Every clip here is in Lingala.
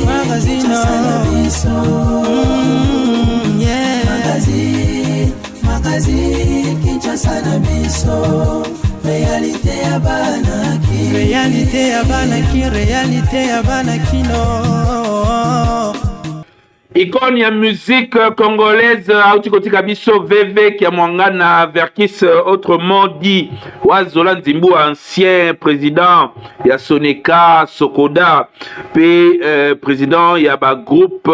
Magazine, yeah. Magazine, magazine, Kinshasa na biso, réalité ya bana Kin. Réalité ya bana Kin, réalité ya bana Kino. Icône ya musique congolaise auti kotika biso VV Kiamwangana Verckys, autrement dit Wazola Nzimbu, ancien président ya Soneka Sokoda pe président ya ba groupe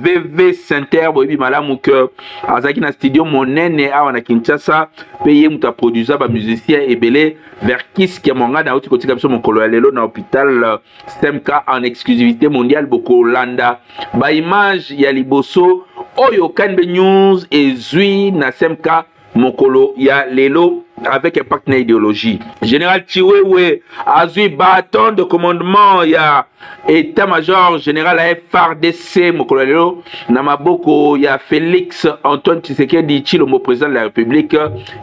VV Center. Boyebi malamu ke azalaki na studio monene awa na Kinshasa pe ye moto aproduisa ba musicien ebele. Verckys Kiamwangana auti kotika biso mokolo ya lelo na hôpital SMK en exclusivité mondiale. Bokolanda ba image ya liboso oyo KNB News ezwi na SMK mokolo ya lelo avec impact na idéologie. Général Tshiwewe azwi bâton de commandement ya état-major général ya FARDC mokolo ya lelo na maboko ya Félix Antoine Tshisekedi Tshilombo, président de la République.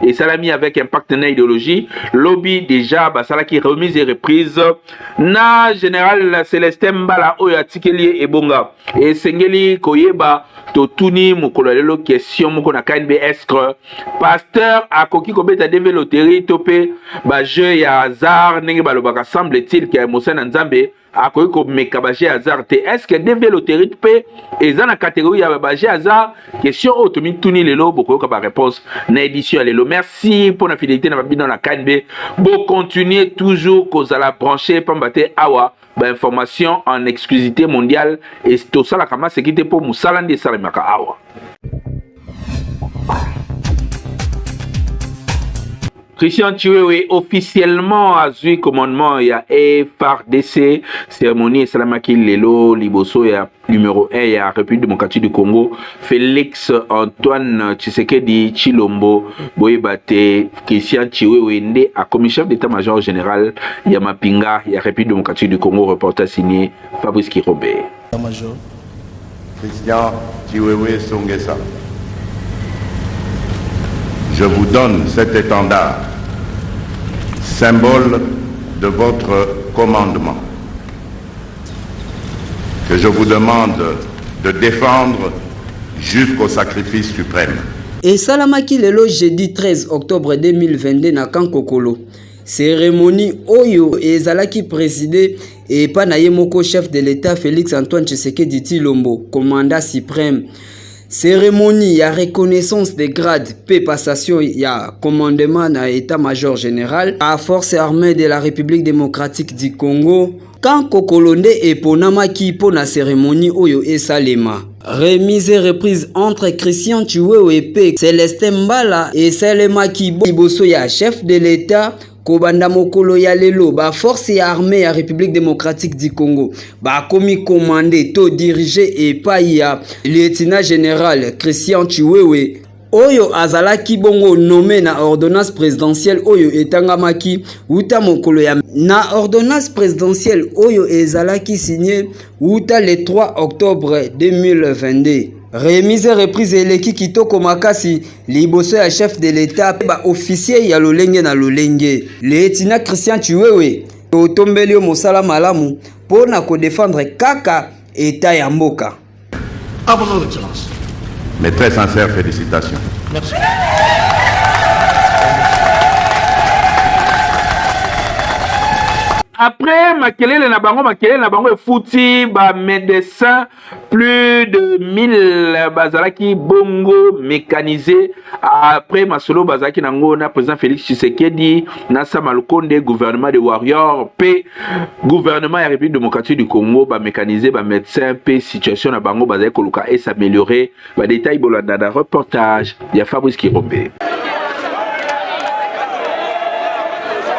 Esalami avec impact na idéologie. Lobi déjà basalaki remise et reprise na général Célestin Mbala oyo atikeli ye ebonga. Esengeli koyeba, totuni mokolo ya lelo question moko na KNB: est-ce que pasteur akoki kobeta DV loterie to mpe bajeu ya hasard? Ndenge balobaka, semble-t-il ke mosali na Nzambe akoki komeka bajeu ya hasard te. Est ce que DV loterie mpe eza na catégorie ya bajeu hasard? Question oyo tomituni lelo, bokoyoka baréponse na édition ya lelo. Merci mpo na fidélité na bino na KNB. Bocontinue toujours kozala branché, pamba te awa bainformation en exclusivité mondiale e tosalaka maseki te, mpo mosala nde esalemaka awa. Christian Tshiwewe officiellement azwi commandement ya FARDC. Cérémonie esalamaki lelo liboso ya numéro 1 ya République démocratique du Congo, Félix Antoine Tshisekedi Tshilombo. Boyeba te Christian Tshiwewe nde akomi chef d'état-major général ya mapinga ya République démocratique du Congo. Reportage signé Fabrice Kirombe. Major. Christian Tshiwewe Songesa, je vous donne cet étendard, symbole de votre commandement, que je vous demande de défendre jusqu'au sacrifice suprême. Esalamaki lelo jeudi 13 octobre 2022 na Camp Kokolo. Cérémonie oyo ezalaki présidé epa na ye moko chef de l'État Félix Antoine Tshisekedi Tshilombo, commandant suprême. Cérémonie ya reconnaissance des grades pe passation ya commandement na état-major général à force armée de la République démocratique du Congo. Camp Kokolo nde eponamaki mpo na cérémonie oyo esalema. Remise et reprise entre Christian Tshiwewe pe Célestin Mbala esalemaki liboso ya chef de l'État. Kobanda mokolo ya lelo, ba force ya armée ya République démocratique du Congo bakomi commandé to dirigé epai ya lieutenant général Christian Tshiwewe, oyo azalaki bongo nommé na ordonnance présidentielle oyo etangamaki wuta mokolo ya na ordonnance présidentielle oyo ezalaki signé wuta le 3 octobre 2022. Remise et reprise eleki kitoko makasi liboso ya chef de l'État, ba officier ya lolenge na lolenge. Lieutenant Christian Tshiwewe, totombeli yo mosala malamu mpo na kodefendre kaka état ya mboka. À votre excellence. Mes très sincères félicitations. Merci. Après makelele na bango, makelele na bango efuti. Bamédecin plus de 1000 bazalaki bongo mécanisé après masolo bazalaki nango na président Félix Tshisekedi na Sama Lukonde, gouvernement de warrior mpe gouvernement ya République démocratique du Congo. Bamécanisé bamédecin mpe situation na bango bazali koluka es'améliorer. Badetail bolanda na reportage ya Fabrice Kirombe.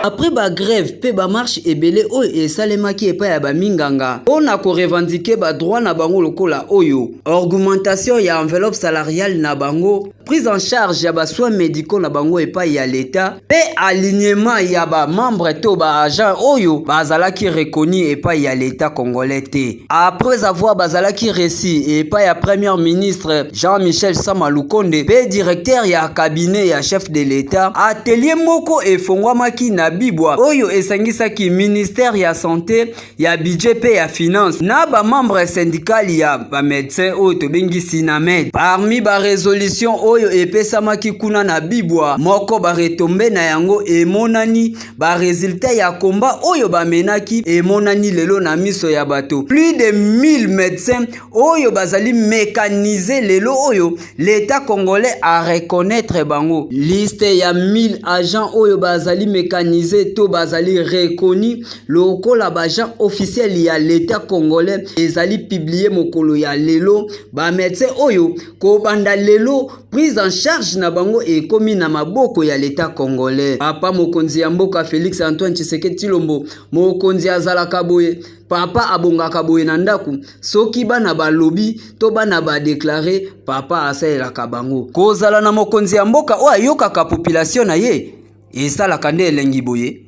Après bagrève mpe bamarche ebele oyo esalemaki epai ya baminganga mpo na korevendiquer badroit na bango lokola oyo augmentation ya enveloppe salariale na bango, prise en charge ya basoins médicaux na bango epai ya l'État mpe alignement ya bamembre to baagent oyo bazalaki reconnu epai ya l'État congolais te, après avoir bazalaki reçu epai ya premier ministre Jean-Michel Sama Lukonde mpe directeur ya cabinet ya chef de l'État, atelier moko efongwamaki na ya Bibwa oyo esangisaki ministère ya sante, ya budget mpe ya finance na ba membre syndical ya ba médecin oyo tobengi Sinamed. Parmi ba resolution oyo epesamaki kuna na Bibwa, moko ba retombées na yango emonani, ba résultat ya combat oyo bamenaki emonani lelo na miso ya bato. Plus de 1000 médecins oyo bazali mécanisé lelo oyo l'État congolais a reconnaître bango. Liste ya 1000 agents oyo bazali mécanisé to bazali reconnu lokola ba agent officiel ya l'État congolais ezali publié mokolo ya lelo. Ba médecin oyo kobanda lelo, prise en charge na bango ekomi na maboko ya l'État congolais. Papa mokonzi ya mboka Félix Antoine Tshisekedi Tshilombo, mokonzi azalaka boye, papa abongaka boye na ndako. Soki bana balobi to bana badéclarer, papa asalelaka bango. Kozala na mokonzi ya mboka oyo ayokaka population na ye esalaka nde elengi boye.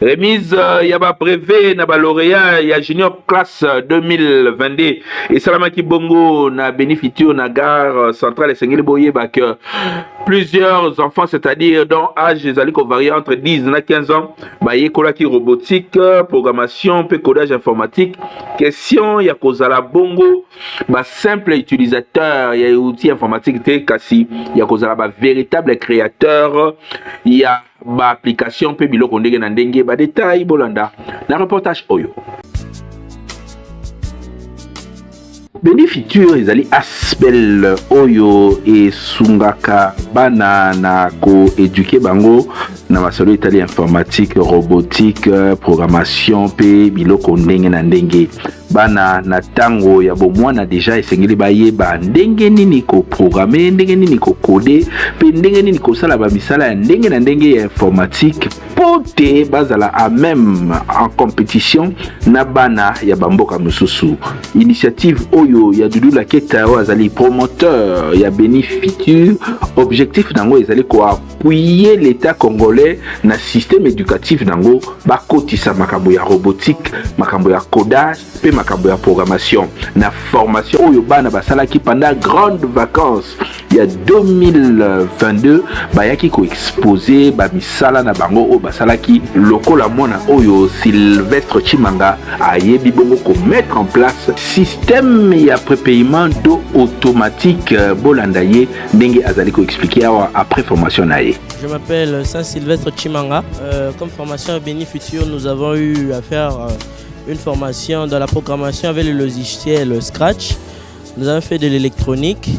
Remise ya babrevet na balauréat ya junior classe 2022 esalamaki bongo na Beni Futur na gare centrale. Esengeli boyeba que plusieurs enfants, c'est-à-dire dont âge ezali kovarier entre 10 na 15 ans, bayekolaki robotique, programmation mpe codage informatique. Question ya kozala bongo basimple utilisateur ya outil informatique te, kasi ya kozala bavéritable créateur ya baapplication mpe biloko ndenge na ndenge. Badétail, bolanda na reportage oyo. Beni Futur ezali asbl oyo esungaka bana na koéduquer bango na masolo etali informatique, robotique, programmation mpe biloko ndenge na ndenge. Bana na ntango ya bomwana déjà esengeli bayeba ndenge nini koprogrammer, ndenge nini kocoder mpe ndenge nini kosala bamisala ya ndenge na ndenge ya informatique, mpo te bazala à même en compétition na bana ya bamboka mosusu. Initiative oyo ya Dudu Laketa, oyo azali promoteur ya Beni Futur, objectif nango ezali koappuyer l'État congolais na système éducatif nango, bakotisa makambo ya robotique, makambo ya codage mpe makambo ya programmation. Na formation oyo bana basalaki pendant grande vacances ya 2022, bayaki koexposer bamisala na bango oyo basalaki, lokola mwana oyo Sylvestre Chimanga ayebi bongo komettre en place système ya prépaiement d'eau automatique. Bolanda ye ndenge azali koexpliquer awa après formation na ye. Je m'appelle Saint-Sylvestre Chimanga. Comme formation à Béni Futur, nous avons eu à faire une formation dans la programmation avec le logiciel Scratch. Nous avons fait de l'électronique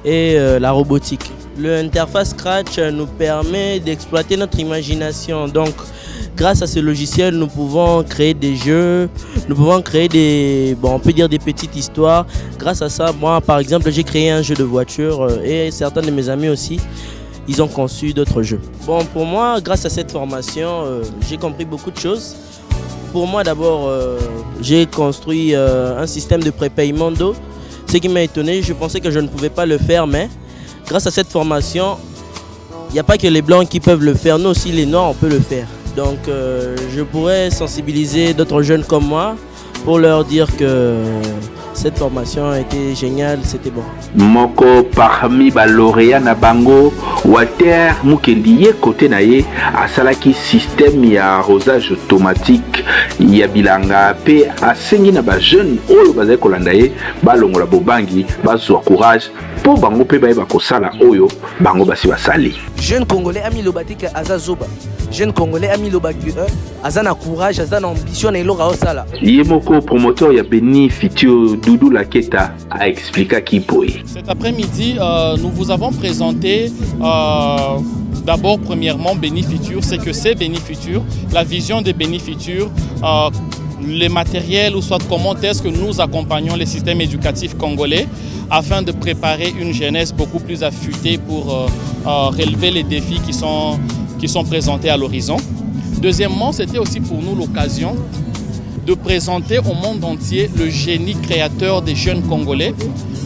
et la robotique. L'interface Scratch nous permet d'exploiter notre imagination. Donc, grâce à ce logiciel, nous pouvons créer des jeux, nous pouvons créer des, bon, on peut dire des petites histoires. Grâce à ça, moi, par exemple, j'ai créé un jeu de voiture et certains de mes amis aussi, ils ont conçu d'autres jeux. Bon, pour moi, grâce à cette formation, j'ai compris beaucoup de choses. Pour moi, d'abord, j'ai construit un système de prépaiement d'eau. Ce qui m'a étonné, je pensais que je ne pouvais pas le faire, mais grâce à cette formation, il n'y a pas que les blancs qui peuvent le faire, nous aussi les noirs, on peut le faire. Donc je pourrais sensibiliser d'autres jeunes comme moi pour leur dire que cette formation a été géniale, c'était bon. Moko parmi balauréat na bango, Walter Mukendi, ye kote na ye asalaki système ya arrosage automatique ya bilanga, mpe asengi na bajeune oyo bazali kolanda ye balongola bobangi, bazwa courage mpo bango mpe bayeba kosala oyo bango basi basali. Jeune congolais amiloba te ke aza zoba. Jeune congolais amiloba ke aza na courage, aza na ambition na eloko aosala. Ye moko promoteur ya Beni Futur, Dudu Laketa, aexpliquaki boye. Cet après-midi, nous vous avons présenté d'abord, premièrement, Béni Futur, c'est que c'est Béni Futur, la vision de Béni Futur, les matériels ou soit comment est-ce que nous accompagnons les systèmes éducatifs congolais afin de préparer une jeunesse beaucoup plus affûtée pour relever les défis qui sont présentés à l'horizon. Deuxièmement, c'était aussi pour nous l'occasion de présenter au monde entier le génie créateur des jeunes Congolais.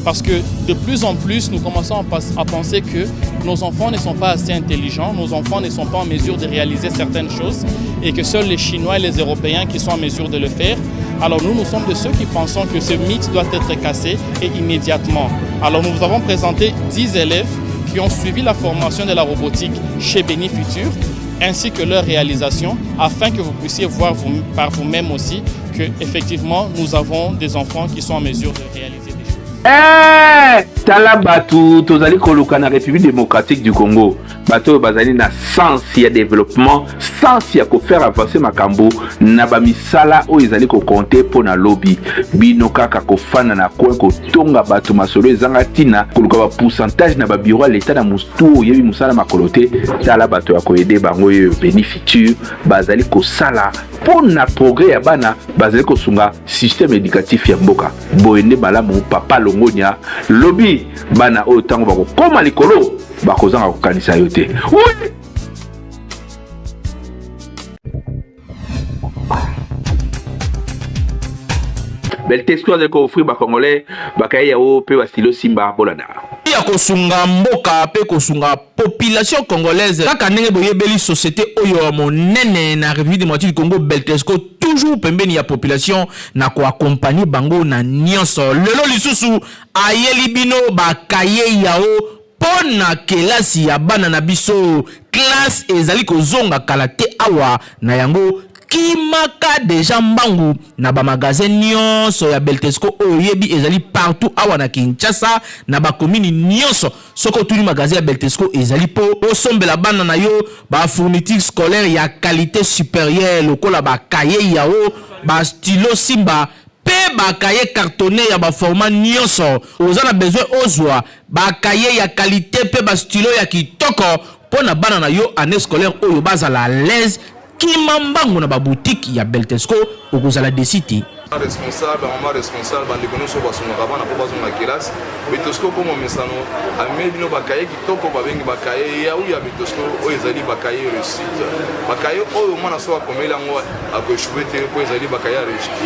Parce que de plus en plus, nous commençons à penser que nos enfants ne sont pas assez intelligents, nos enfants ne sont pas en mesure de réaliser certaines choses et que seuls les Chinois et les Européens qui sont en mesure de le faire. Alors nous, nous sommes de ceux qui pensons que ce mythe doit être cassé et immédiatement. Alors nous vous avons présenté 10 élèves qui ont suivi la formation de la robotique chez Béni Futur ainsi que leur réalisation afin que vous puissiez voir vous, par vous-même aussi que effectivement nous avons des enfants qui sont en mesure de réaliser des choses. Eh, tala bato tozali koluka na République démocratique du Congo bato oyo bazali na sens ya développement, sens ya kofaire avancer makambo na bamisala oyo ezali kokonte mpo na lobi. Bino kaka kofanda na coin kotonga bato masolo ezanga ntina, koluka ba pourcentage na babiro ya leta na motu oyebi mosala makolo te. Tala bato ya koyede bango oyo Beni Futur bazali kosala mpo na progrès ya bana, bazali kosunga système éducatif ya mboka. Boye nde malamu papa longonia lobi bana oyo ntango bakokoma likolo bakozanga kokanisa yo te. Oui! Beltesco azali koofrir bacongolais bakaye yawo mpe bastilo simba bolanda ya kosunga mboka mpe kosunga population congolaise kaka ndenge boyebeli société oyo ya monene na République démocratique du Congo, Beltesco, toujours pembeni ya population na koaccompagner bango na nyonso. Lelo lisusu ayeli bino bakaye yao mpo na kelasi ya bana na biso. Classe ezali kozonga kala te awa, na yango kimaka deja mbangu na bamagasin nyonso ya Beltesco oyo oyebi ezali partout awa na Kinshasa, na bakomini nyonso. Soki otuni magasin ya Beltesco ezali mpo osombela bana na yo bafourniture scolaire ya qualité supérieure lokola bakaye yao, bastylo simba mpe bakaye cartonné ya baformat nyonso. Oza na besoin ozwa bakaye ya qualité mpe bastylo ya kitoko mpo na bana na yo année scolaire oyo bazala à l'aise, kima mbangu na baboutique ya Beltesco, okozala déçu te. Responsable, mama responsable, bandeko nyonso basungaka bana mpo bazonga kelasi, Betosco komo mesano amemi bino bakaye kitoko babengi bakaye yau ya Betosco oyo ezali bakaye réussite. Bakaye oyo mwana soki akomeli yango akoéchouer te mpo ezali bakaye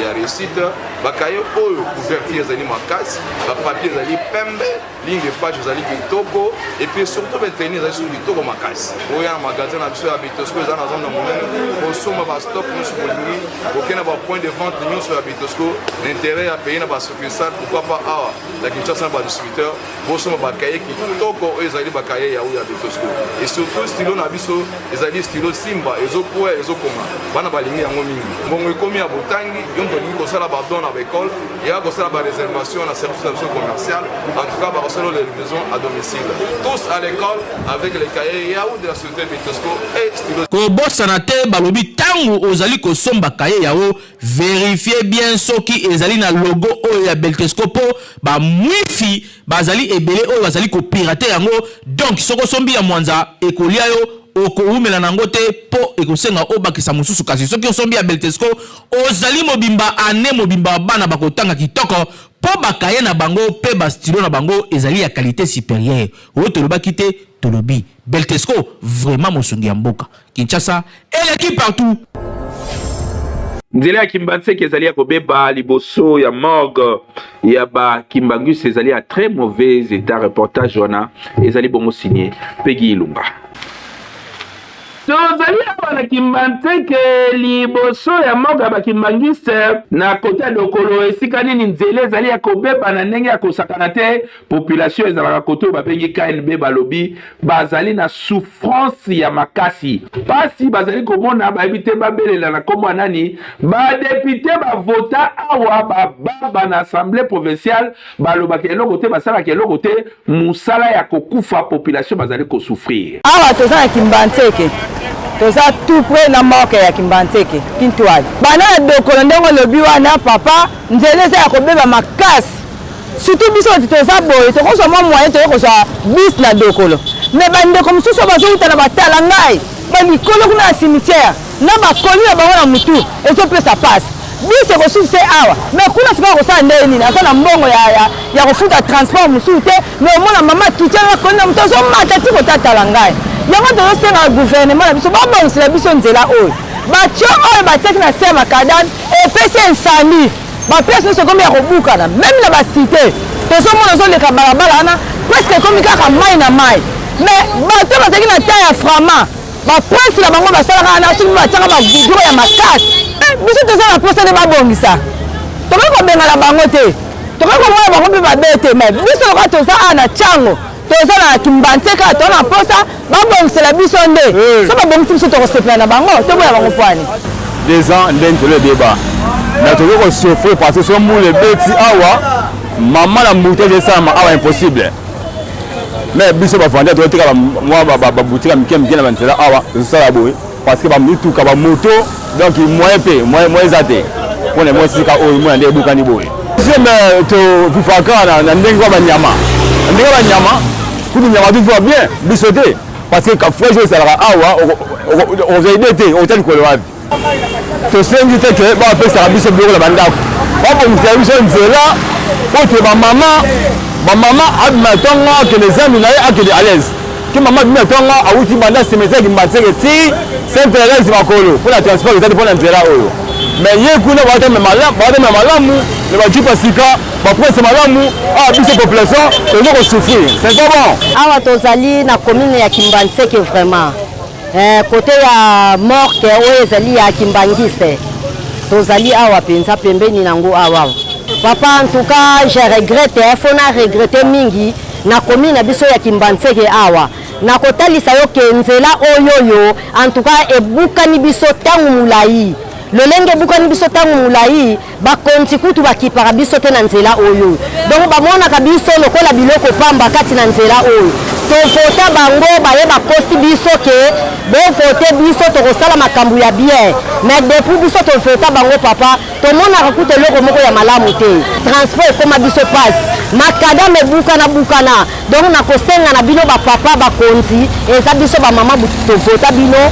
ya réussite. Bakaye oyo couverture ezali makasi, bapapier ezali pembe, ligne de page ezali kitoko et puis surtout bateni ezali susu kitoko makasi. Oya na magasin na biso ya Betosco eza na zone na monene, kosomba bastock nyonso bolingi, kokende na bapoint de vente nyonso ya Betosco na intérêt ya pays na basuccursale, pourquoi pas awa na Kinshasa na badistributeur, bosomba bakaye kitoko oyo ezali bakaye yau ya Betosco. Et surtout stylo na biso ezali stylo simba, ezokwea ezokoma, bana balingi yango mingi. Mbongo ekomi ya botangi, yo moto olingi kosala badon na baekole, ya kosala baréservation na service na biso commercial. En tout cas bakosala la livraison à domicile. Tous à l'école avec les cahiers yaou de la société Betosco et stylo. Kobosana te, balobi ntango ozali kosomba kaye yao, vérifie bien soki ezali na logo oyo ya Beltesco mpo bamwifi bazali ebele oyo bazali kopirater yango. Donc soki osombi ya mwanza ekolia yo, okowumela nango te mpo ekosenga obakisa mosusu. Kasi soki osombi ya Beltesco, ozali mobimba, ane mobimba bana bakotanga kitoko mpo bakaye na bango mpe bastylo na bango ezali ya qualité supérieure. Oyo tolobaki te, tolobi Beltesco vraiment mosungi ya mboka. Kinshasa eleki partout. Nzela ya Kimbanseke ezali ya kobeba liboso ya morgue ya bakimbangus, ezali ya très mauvais état. Reportage wana ezali bongo signé Pegi Ilunga. Tozali awa na Kimbanseke liboso ya morgue ya bakimbangiste na kota ya Dokolo, esika nini nzela ezali ya kobeba na ndenge ya kosakana te. Population ezalaka kote oyo babengi KNB, balobi bazali na souffrance ya makasi, pasi bazali komona, bayebi te babelela na nkombo ya nani. Badepute bavota awa bababa na assemblée provinciale, balobaka eloko te, basalaka eloko te, mosala ya kokufa, population bazali kosouffrir. Awa toza na Kimbanseke, toza tout près na morgue ya Kimbanseke Kintwali, bana na Dokolo. Ndenge olobi wana papa, nzela eza ya kobeba makasi, surtout biso bato toza boye tokozwa mwa moyen, toye kozwa bus na Dokolo, mais bandeko mosusu oyo bazowuta na batala ngai balikolo kuna na cimetière na bakoli na bango na mutu ezopesa pasi. Bus ekosukisa ye awa, mais kuna sikoyo akosala ndenge nini? Aza na mbongo ya kofuta transport mosusu te. Mais omona mama kitianga koli na moto azomata ti kotatala ngai. Yango tozosenga gouvernement na biso babongisela biso nzela oyo batio oyo batiaki na se ya macadam, epesi incendie, baplace nyonso ekomi ya kobukana, même na bacité tozomona ozoleka balabala wana presque ekomi kaka mai na mai. Mais bato bazalaki na ta ya frama, baprince na bango basalaka wana, soki batiaka bagoudron ya makasi, biso toza na mposa nde babongisa. Tokoki kobengana bango te, tokoki komona bango mpe mabe te, mais biso lokola toza awa na Tshangu, toza na Kimbanseke kaka, toza na mposa babongisela biso nde. Soki babongisi biso tokosepela na bango, toboya bango mpo ani? 2 ans nde nzela ebeba, mais tokoki kosouffrir parce que soki mbula ebeti awa, mama na embouteillage esalama awa, impossible. Mais biso bavandi tokotika mwa baboutique ya mike mike na banzela awa, tozosala boye parce que bamituka, bamoto, donc moyen mpe moyen eza te mpona mwa esika oyo mona nde ebukani boye. Mais tovivaka na ndenge ya banyama, na ndenge ya banyama kutu, nyama tuvivre bien, biso te, parce que cafouillage oyo ezalaka awa, okozwa idée te okota likolo wapi. Tosengi te ke bapesaka biso biloko na bandako, babongisela biso nzela po te bamama abima ntongo, akende zambi na ye, akende à l'aise, ke mama abimi na ntongo, awuti banda cimetière Kimbanseke ti Sainte Thérèse, makolo, mpona transport eza te mpona nzela oyo. Mais ye kuna bawatamela malamu na bajeep sika, bapresse malamu. Awa biso population toza kosouffrir, c'est pas bon. Awa tozali na commune ya Kimbanseke, vraiment côté ya morgue oyo ezali ya Kimbangiste. Tozali awa mpenza pembeni nango awa, papa. En tout cas, je regrette, faut na regrette mingi na commune na biso ya Kimbanseke awa. Nakotalisa yo ke nzela oyo oyo, en tout cas, ebukani biso ntango molai. Lolenge ebukani biso ntango molai, bakonzi kutu bakipaka biso te na nzela oyo. Donc bamonaka biso lokola biloko pamba kati na nzela oyo. Tovota bango, baye bakosi biso ke bovote biso, tokosala makambo ya bien. Mais depuis biso tovota bango, papa, tomonaka kuta eloko moko ya malamu te. Transport ekóma biso pasi, macadam ebukana bukana. Donc nakosenga na bino bapapa bakonzi, eza biso bamama tovota bino,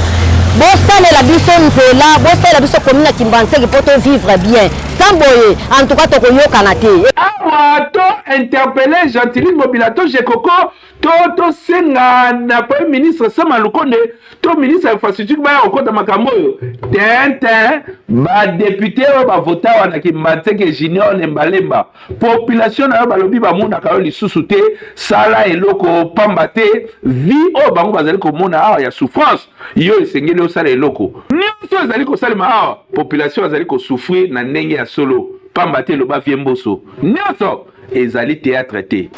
bosalela biso nzela, bosalela biso commune ya Kimbanseke mpo tovivre bien. Sans boye, en tout cas, tokoyokana te. Awa to interpelle Gentiny Ngobila to Jekoko to tosenga na premier ministre Sama Lukonde to ministre ya infrastructure baya kokɔta makambo oyo tente. Badéputé oyo bavota awa na Kimbanseke, Junior Lembalemba, population na yo balobi bamonaka yo lisusu te. Sala eloko, pamba te vie oyo bango bazali komona awa ya souffrance, yo esengeli osala eloko. Nyonso ezali kosalema awa, population azali kosouffrir na ndenge ya solo, pamba te eloba vie Mboso, nyonso ezali théâtre te.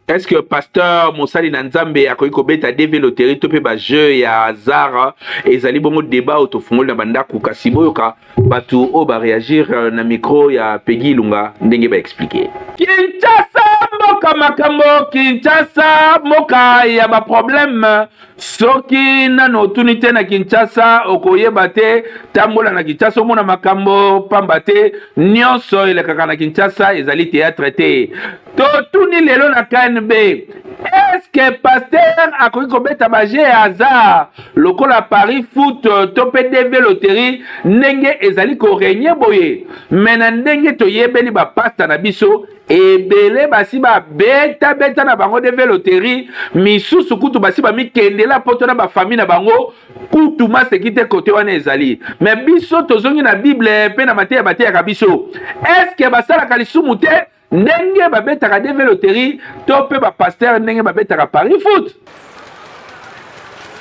Est-ce que pasteur, mosali na Nzambe, akoki kobeta DV loterie to mpe bajeu ya hasard? Ezali bongo débat oyo tofungoli na bandako, kasi boyoka bato oyo baréagir na micro ya Pegi Ilunga ndenge baexpliquer. Kinshasa, mboka makambo, Kinshasa, mboka ya baproblème. Soki nano otuni te na Kinshasa, okoyeba te. Tambola na Kinshasa, omona makambo, pamba te nyonso elekaka na Kinshasa ezali théâtre te. Totuni lelo na KNB: est-ce pasteur akoki kobeta bajeu ya hasard lokola pari foot to mpe DV loterie ndenge ezali korégner boye? Mais na ndenge toyebeli bapasteur na biso ebele, basi babetabeta na bango DV loterie, misusu kutu basi bamikendela poto na bafamille na bango kutu maseki te. Kote wana ezali, mais biso tozongi na Bible mpe na mateya bateyaka biso. Est-ce basalaka lisumu te ndenge babetaka DV loterie to mpe bapasteur ndenge babetaka pari foot?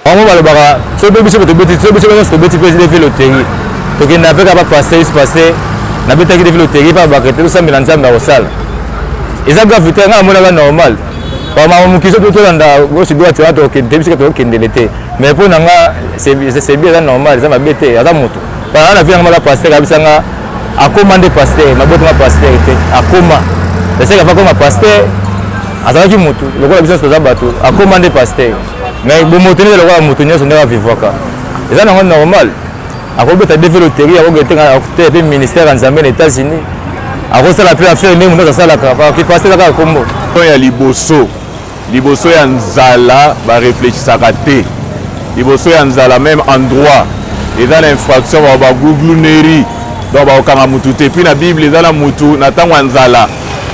Bango balobaka soki mpe biso tobeti, soki biso nyonso tobeti mpe DV loterie, tokenda mpe kaka bapasteur. Isi pasteur nabetaki DV loterie mpe abaka te, tosambela Nzambe akosala. Eza grave te, ngai namonaka normal. Bamama mokili soki tolanda gauche droite wana, tokende bisika tokokendele te. Mais mpo na nga, c'est bien, eza normal, eza mabe te. Aza moto baa na vie yanga maka pasteur abisanga akoma nde pasteur, mabotanga pasteur te, akoma eseka fa akoma pasteur. Azalaki motu lokola biso nyonso toza bato, akoma nde pasteur. Mais bomoto nde lokola moto nyonso ndenge avivwaka, eza nango normal. Akobeta DV loterie, akokete mpe ministère ya Nzambe na États-Unis, akosala mpe affaire ndenge moto asalaka. Pasteur kaka kombo. Ya liboso, liboso ya nzala bareflechisaka te. Liboso ya nzala, même en droit eza na infraction bao baguglunerie, donc bakokanga mutu te. Puis na Bible eza na mutu na ntango ya nzala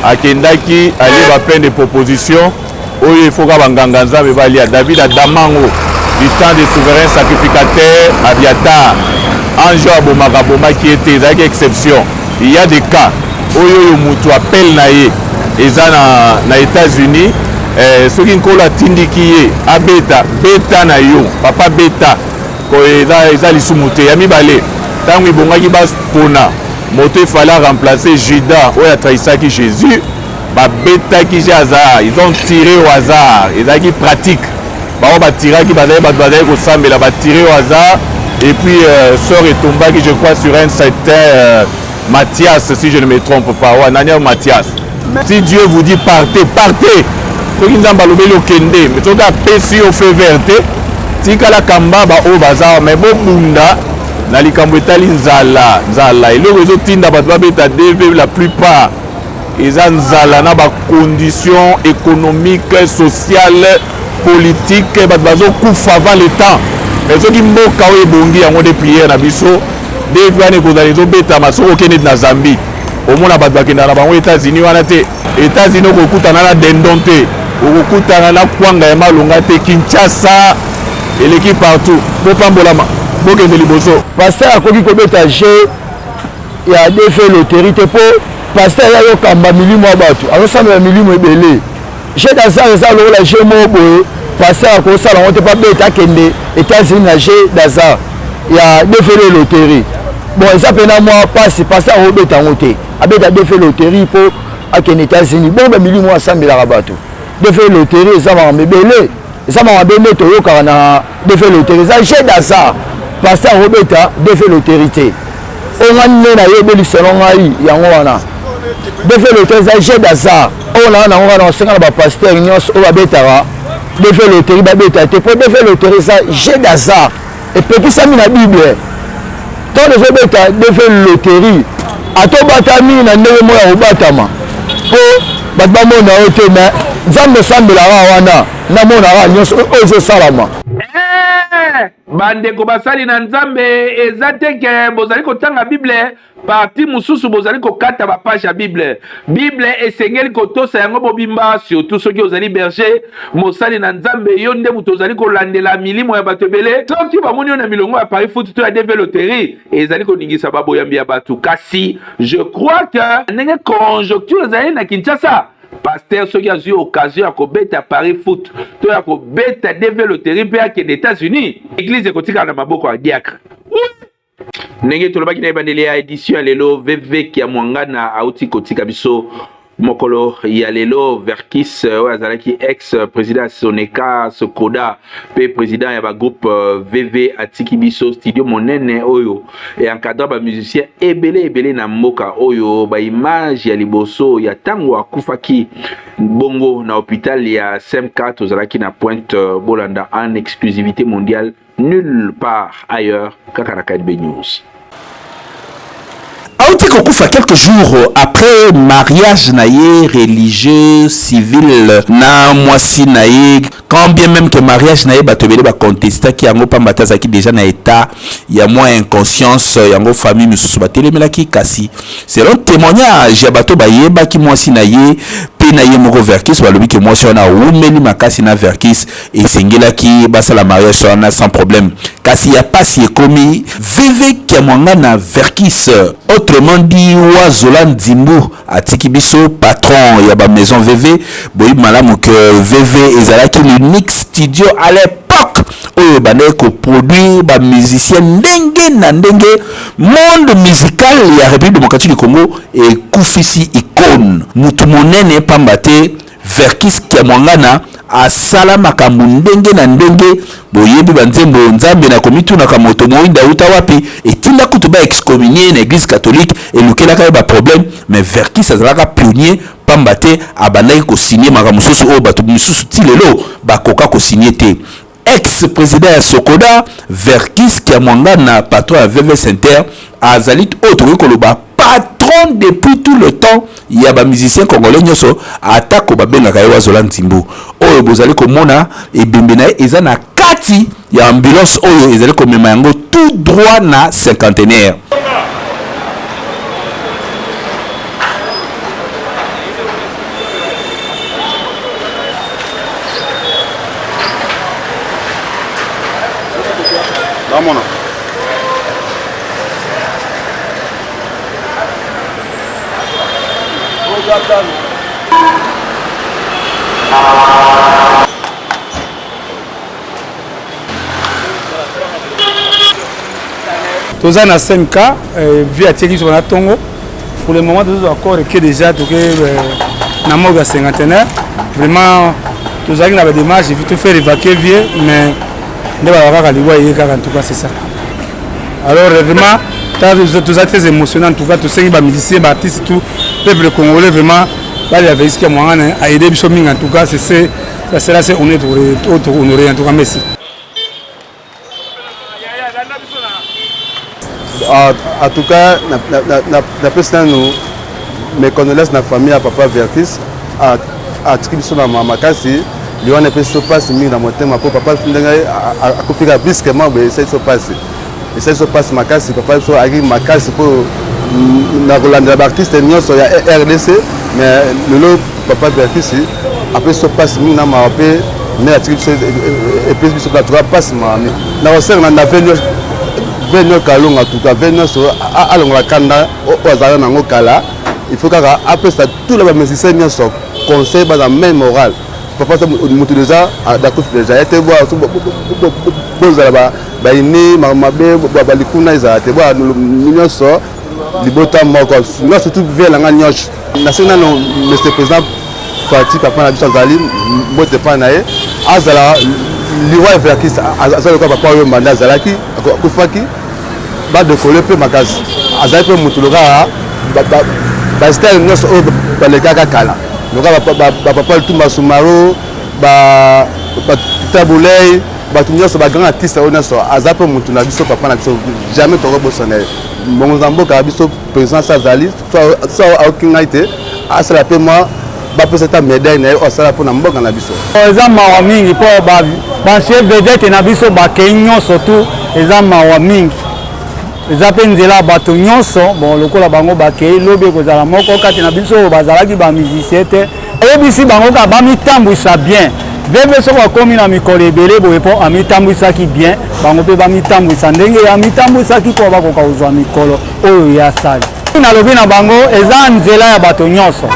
akendaki alie bapain de proposition oyo efoka banganga Nzambe balia. David adamango du temps de souverain sacrificateur Abiatar, ange oyo abomaka abomaki ye te, ezalaki exception. Il y a des cas oyo oyo mutu appel na ye eza na États-Unis. Eh, soki nkolo atindiki ye abeta, beta na yo papa, beta ko eza, eza lisumu te. Ya mibale, ntango ebongaki bapona moto efale aremplace Judas oyo atrahisaki Jésus, babetaki je hasard, ils ont tiré au hasard, ezalaki pratique. Bango batiraki, bazali bato bazali kosambela, batire au hasard et puis euh, sort etombaki je crois sur un certain euh, Mathias si je ne me trompe pas, ouais, Nania Mathias. Si Dieu vous dit partez, partez. Soki Nzambe alobeli okende, mais soki apesi yo feu vert te, tikala kamba ba oyo baza mais bobunda na likambo etali nzala, nzala eloko ezotinda bato babeta DV la plupart eza nzala na ba conditions économiques, sociales, politique, bato bazokufa avant le temps. Mais soki mboka oyo ebongi yango nde prière na biso DV wana ekozala ezobetama soki okende na Zambie omona bato bakendaka na bango États-Unis wana te. États-Unis okokutana na dendon te, okokutana na kwanga ya malonga te. Kinshasa eleki partout. Bopambolama, bokende liboso. Pasteur akoki kobeta jeu ya DV loterie te mpo pasteur ye azokamba milimo ya bato, azosambela milimo ebele. Jeu d'hasard eza lokola jeu moko boye, pasteur akosala yango te mpo abeta akende États-Unis na jeu d'hasard ya DV loterie. Bon, eza mpena mwa mpasi, pasteur akobeta yango te, abeta DV loterie mpo akende États-Unis. Bongo bamilimo asambelaka bato. DV loterie eza makambo ebele, eza makambo ebele toyokaka na DV loterie, eza jeu d'hasard. Pasteur akobeta DV loterie te. Oyo ngai nde nayebeli selon ngai yango wana. DV loterie eza jeu d'hasard. Oyo naa nango wana osenga na bapasteur nyonso oyo babetaka DV loterie babeta te, mpo DV loterie eza jeu d'hasard, epekisami na Bible. Ntango ozobeta DV loterie, ata obatami na ndenge moko ya kobatama mpo bato bamona yo te, mais Nzambe osambelaka wana namonaka nyonso oyo ezosalama. Eh, bandeko basali na Nzambe, eza te ke bozali kotanga Bible parti mosusu bozali kokata bapage ya Bible. Bible esengeli kotosa yango mobimba, surtout soki ozali berger, mosali na Nzambe, yo nde moto ozali kolandela milimo ya bato ebele. Soki bamoni yo na milongo ya Paris Foot to ya DV Loterie, ezali koningisa baboyambi ya bato. Kasi je crois que ndenge conjoncture ezali na Kinshasa, pasteur soki azwi occasion ya kobeta Paris Foot to ya kobeta DV Loterie mpe akende États-Unis, eglise ekotikala na maboko ya diacre. Ndenge tolobaki na ebandeli ya edition ya lelo, VV Kiamwangana auti kotika biso mokolo ya lelo. Verkis oyo azalaki ex président ya Soneka Sokoda pe président ya ba groupe VV atiki biso studio monene oyo e encadra ba musiciens ebele ebele na mboka oyo. Ba image ya liboso ya tango akufaki bongo na hôpital ya SMK, tozalaki na Pointe. Bolanda en exclusivité mondiale, nulle part ailleurs, kaka na KNB News. Auti kokufa quelques jours après mariage na ye religieux civil na mwasi na ye, quand bien même que mariage na ye bato ebele bacontestaki yango pamba te azalaki déjà na état ya mwa inconscience, yango famille misusu batelemelaki. Kasi selon témoignage ya bato bayebaki mwasi na ye mpe na ye moko Verkis, balobi ke mwasi wana awumeli makasi na Verkis, esengelaki basala mariage wana sans problème. Kasi ya pasi ekomi VV Kiamwangana Verkis, autrement dit Wazola Nzimbu, atiki biso, patron ya ba maison VV. Boyebi malamu ke VV ezalaki l'unique studio à l'époque oyo ebandaki koproduire ba musicien ndenge na ndenge. Monde musical ya République démocratique du Congo ekufisi icône, mutu monene, pamba te Verkis Kiamwangana asala makambo ndenge na ndenge. Boyebi banzembo Nzambe na komitunaka moto moyinda auta wapi, etinda kutu ba excommunier na église catholique, elukelaka ye ba problème. Mais Verkis azalaka pionnier, pamba te abandaki kosigne makambo mosusu oyo bato misusu ti lelo bakoka kosigne te. Ex président ya Sokoda, Verkis Kiamwangana, patron ya VV Center, azali oyo tokoki koloba patron depuis tout le temps ya ba musiciens congolais nyonso, atako babengaka ye Wazola Ntimbu. Oyo bozali komona ebembe na ye eza na kati ya ambulance oyo ezali komema yango tout droit na cinquantenaire. Namona. Toza na CMK, euh, vie atieki biso na tongo. Pour le moment tozozwa corps eke déjà toke euh, na morgue ya cinquantenaire. Vraiment tozalaki na badémarche to faire évacuer vie mais nde balaka kaka liwa eye kaka en tout cas c'est ça. Alors vraiment toza très émotionnel en tout cas tosengi bamusicien baartiste tout peuple congolais vraiment balia Veisky ya Mwangana a aidé biso mingi en tout cas c'est ça sera c'est honnête honoré en tout cas merci. En tout cas, napesi nanu mes condoléances na famille ya papa Verkis atiki biso na makasi liwa wana epesi biso mpasi mingi na motema mpo papa ndenge akufi kaka brusquement boye esali biso mpasi esali biso mpasi makasi papa biso ayaki makasi mpo na kolandela baartiste nyonso ya rdc mais lelo papa Verkis apesi biso mpasi mingi na mawa mpe nde atiki biso epesi biso kaka mpasi mawa mingi na kosenga na venio kalonga tuka ve nyonso alongola kanda oyo azalaka nango kala il faut kaka apesa tout la bamusicien nyonso conseil baza même moral papa moto deja dakufi deja ye te bozala baini mabe balikuna ezala te bwa nyonso libota moko nga surtout vie na nga nyonso nasengi nano monsieur président Fatshi papa na biso azali mbote epai na ye azala liwa everakis aza lokola papa oyo mbanda azalaki akufaki badekole mpe makasi azali mpe motu lokola bastyle nyonso oyo balekaka kala lokola bapapa lutumba sumaro batabulei bato nyonso bagrand artiste oyo nyonso aza mpe motu na biso papa na biso jamais tokobosana ye mbongo na mboka ya biso président azali so aoki ngai te asala mpe mwa bapesa ata médaille na ye oyo asala mpo na mboka na biso. Eza mawa mingi mpo bancien vedette na biso bakei nyonso tu, eza mawa mingi, eza mpe nzela ya bato nyonso. Bon, lokola bango bakei, lobi ekozala moko kati na biso oyo bazalaki ba musicien te. Ayebisi bango kaka bamitambwisa bien. Veve soki akomi na mikolo ebele boye mpo amitambwisaki bien, bango mpe bamitambwisa ndenge ye amitambwisaki mpo bakoka kozwa mikolo oyo ye asali. Nalobi na bango eza nzela ya bato nyonso.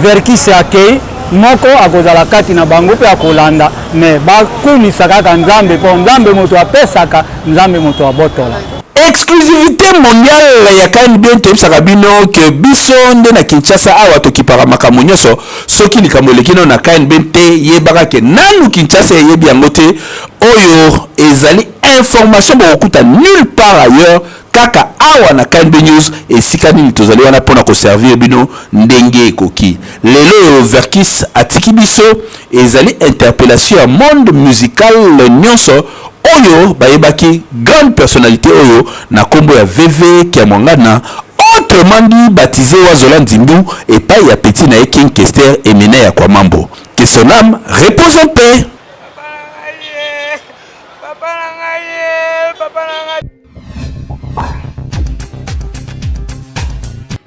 Verkys akei moko akozala kati na bango mpe akolanda, mais bakumisa kaka Nzambe mpo Nzambe moto apesaka, Nzambe moto abotola. Exclusivite mondiale ya KNB toyebisaka bino que biso nde na Kinshasa awa tokipaka makambo nyonso. Soki likambo eleki nano na KNB te, yebaka que nanu Kinshasa eyebi yango te. Oyo ezali information bokokuta nulle part ailleurs, kaka awa na KNB News, esika nini tozali wana pona ko servir bino ndenge ekoki. Lelo oyo Verckys atiki biso, ezali interpellation ya monde musical nyonso oyo bayebaki grande personnalite oyo na kombo ya VV Kiamwangana, autrement dit baptise Wazola Nzimbu epayi ya petit na ye King Kester Emeneya Kwamambo. Que son ame repose en paix.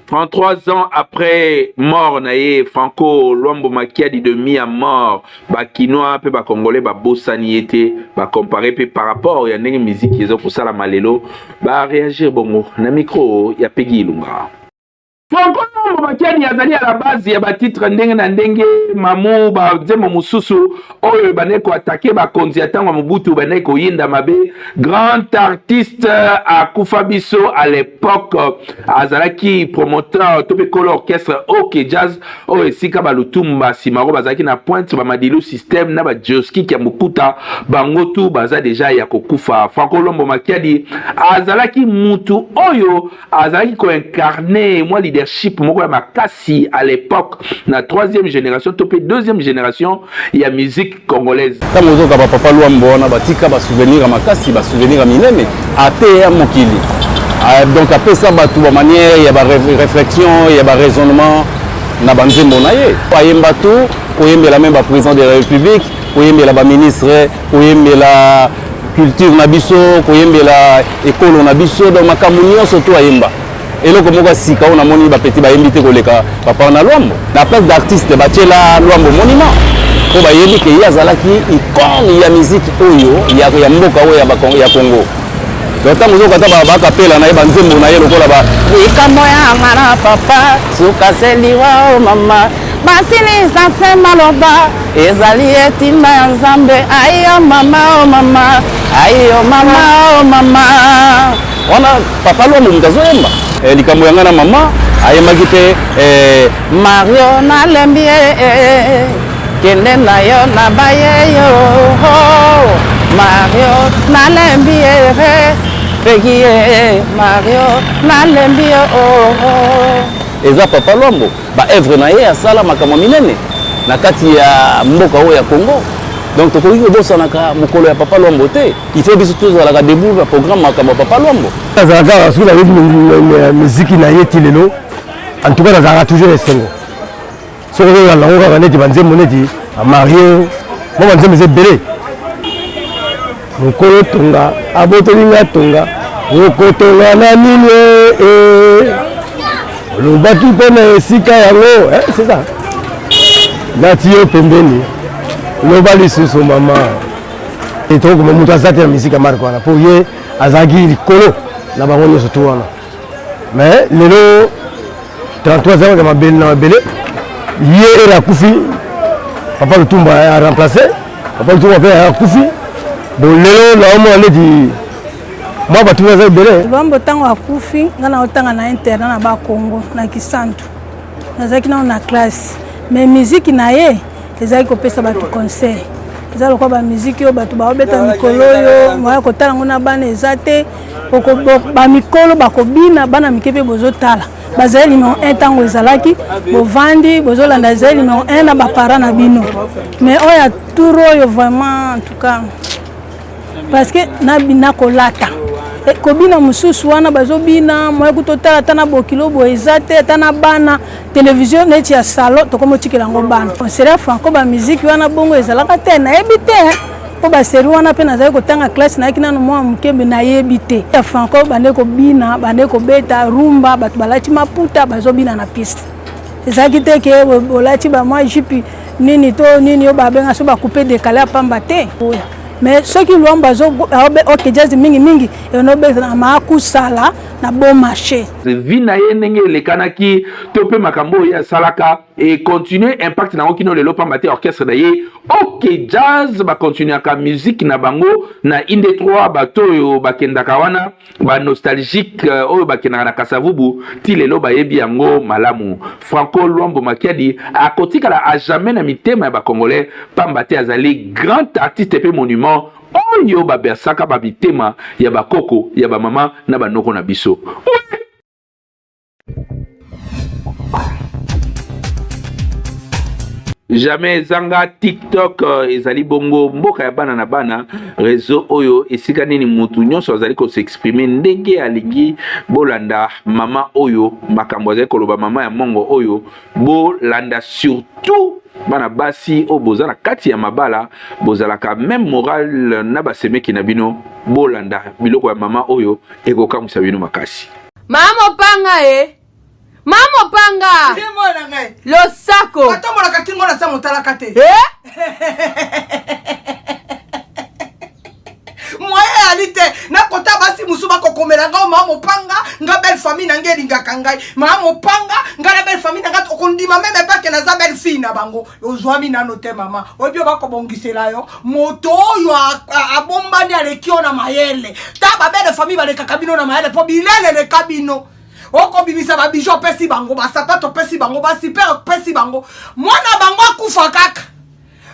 33 ans après mort na ye, Franco Luambo Makiadi de mis à mort, ba Kinois pe ba Congolais ba bosani ye te, ba comparer pe par rapport ya ndenge musique ezo kosalama lelo, ba réagir bongo na micro ya Peggy Ilunga. Franco Luambo Makiadi azali à la base ya ba titre ndenge na ndenge, mamu ba nzembo mosusu oyo ebandaki ko attaquer bakonzi ya ntango ya Mobutu, ebandaki koyinda mabe. Grand artiste akufa biso à l'époque, azalaki promoteur to mpe kolo orchestre OK Jazz, oyo esika ba Lutumba Simaro bazalaki na pointe, ba Madilu System na ba Josky ya Mokuta, bango tu baza deja ya kokufa. Franco Luambo Makiadi azalaki mutu oyo azalaki ko incarner mwa leadership moko ya makasi à l'époque na troisième génération to mpe deuxième génération ya musique congolaise. Ntango ozoyoka ba papa Luambo wana batika ba souvenir ya makasi, ba souvenir ya minene, ateya mokili. Donc apesa bato ba manière ya ba réflexion, ya ba raisonnement na ba nzembo na ye. Ayemba tout, koyembela même ba président de la République, koyembela ba ministre, koyembela culture na biso, koyembela ekolo na biso, donc makambo nyonso to ayemba. Eloko moko ya sika oyo namoni ba petit bayembi te koleka papa na Luambo. Na place d'artiste batiela Luambo monument mpo bayebi ke ye azalaki icône ya musique oyo ya mboka oyo ya Congo. Donc ntango ozoyoka ata bakapela na ye banzembo na ye lokola ba likambo ya nga na papa suka se liwa o mama. Basilisa se maloba ezali etinda ya Nzambe. Ayo mama o mama, ayo mama o mama. Wana papa Luambo moto azoyemba eh, likambo ya ngai na mama ayembaki te eh, Mario nalembi eh, eh, kende na yo na baye yo oh, Mario nalembi eh, eh, Peggy eh, Mario nalembi yo oh, oh. Eza papa Luambo ba œuvre na ye asala makambo minene na kati ya mboka oyo ya Congo. Donc tokoki kobosanaka mokolo ya papa Luambo te. Il faut biso tozalaka debout na programme makambo ya papa Luambo. Nazalaka kaka soki nayoki miziki na ye ti lelo, en tout cas nazalaka toujours esengo soki ozolanda yango kaka neti banzembo neti Mario, mwa banzembo eza ebele. Mokolo tonga abotoli nga tonga, okotonga na nini eh, olobaki mpo na esika yango eh, c'est ça nati yo pembeni, loba lisusu mama etokoma moto aza te na misika ya marke wana mpo ye azalaki likolo na bango nyonso tu wana. Mais lelo 33 ans ya mabele na mabele, ye ere akufi, papa Lutumba a remplacé papa Lutumba mpe akufi. Bon, lelo naomona neti mwa bato baza ebele. Luambo ntango akufi, ngai naotanga na internat na Bakongo na Kisantu, nazalaki nano na classe, mais miziki na ye ezalaki kopesa bato conseil. Eza lokola bamiziki oyo bato baobeta mikolo oyo, moya kotala yango na bana eza te. Bamikolo bakobina, bana mike mpe bozotala. Bazali numero 1 ntango ezalaki bovandi bozolanda, ezali numero 1 na baparent na bino. Mais oyo ya tour oyo vraiment, en tout cas, parce que nabina kolata kobina mosusu wana bazobina, moya kuta otala ata na bokilo boye eza te, ata na bana televizio neti ya salon tokomi otikela yango bana. Serie ya Franco, bamiziki wana bongo ezalaka te, nayebi te mpo baseri wana mpe nazali kotanga classe, nayaki nano mwa mokembe, nayebi te ya Franco bande kobina, bande kobeta rumba, bato balati maputa bazobina na piste. Ezalaki te ke olati bamwa jupe nini to nini oyo babenga so bakupe dekale ya pamba te. Mais soki Luambo azo OK Jazz mingimingi enobeta na maakusala na bon marché. Vie na ye ndenge elekanaki to mpe makambo oyo ye asalaka econtinue impact na yango kino lelo, pamba te orchestre na ye OK Jazz bakontinuaka musique na bango na Inde 3. Bato oyo bakendaka wana banostalgique oyo bakendaka na Kasavubu ti lelo bayebi yango malamu. Franco Luambo Makiadi akotikala à jamais na mitema ya bacongolais, pamba te azali grand artiste mpe monument oyo babersaka bamitema ya bakoko, ya bamama na banoko na biso. Jamais ezanga TikTok ezali bongo mboka ya bana na bana, réseau oyo esika nini mutu nyonso azali kosexprime ndenge alingi. Bolanda mama oyo makambo azali koloba, mama ya mongo oyo bolanda, surtout bana basi oyo boza na kati ya mabala, bozalaka même moral na basemeki na bino. Bolanda biloko ya mama oyo ekokamwisa bino makasi. Mama Mopanga e Mama Mopanga, losako. Batombolaka kingo na sa motalaka te. Eh? Moye eyali te nakota basi mosusu bakokomela ngai maa mopanga. Nga belle famille na ngai elingaka ngai maa mopanga. Ngai na belle famille na ngai okondima meme pake naza belle fille na bango. Ozwami nano te mama, oyebi oyo bakobongisela yo moto oyo abombani aleki yo na mayele. Ta babelle famille balekaka bino na mayele mpo bilele eleka bino. Okobimisa babiju opesi bango, basapato opesi bango, basiper opesi bango, mwana bango akufa kaka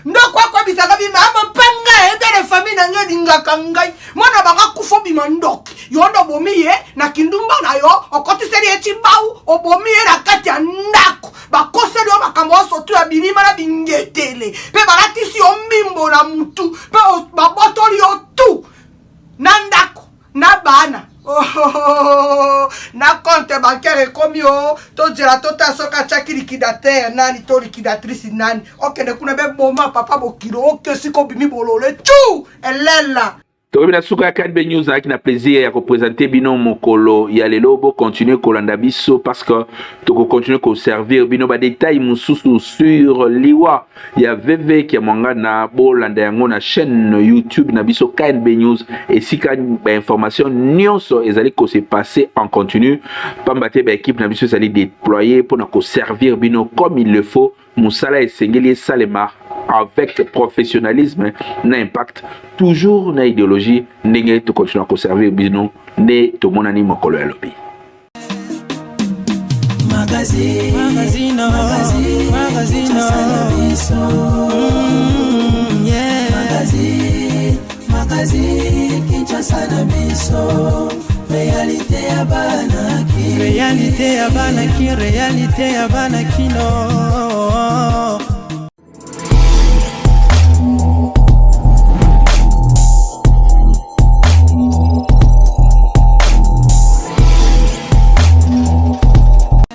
ndoko akoyebisaka bima mopanga ebele famille na ngai elingaka ngai. Mwana bango akufa, obima ndoki. Yo nde obomi ye na kindumba na yo, okotiseli ye cibau, obomi ye na kati ya ndako. Bakoseli yo makambo nyonso tu ya bilima na bingetele, mpe balatisi yo mbimbo na mutu, mpe babotoli yo tu na ndako na bana. Oh, na compte bancaire ekomi o tozela totala soki atiaki liquidateur nani to liquidatrice nani. Okende kuna beboma papa bokilo, oke sika obimi bolole tu elela. Tokomi na suka ya KNB News. Nazalaki na plaisir ya kopresente bino mokolo ya lelo. Bocontinue kolanda biso parce que tokocontinue koservir bino badetail mosusu sur liwa ya VV Kiamwangana. Bolanda yango na chaîne YouTube na biso KNB News, esika bainformation nyonso ezali kose passer en continu, pamba te baekipe na biso ezali déploye mpona koservir bino comme il le faut. Mosala esengeli esalema avec professionnalisme na impact, toujours na idéologie. Ndenge tokontinua koservir bino nde tomonani mokolo ya lobi. Magazine, magazine, magazine, magazine, yeah. Magazine, magazine, Kinshasa na biso, réalité ya bana ki, réalité ya bana ki, réalité ya bana kino.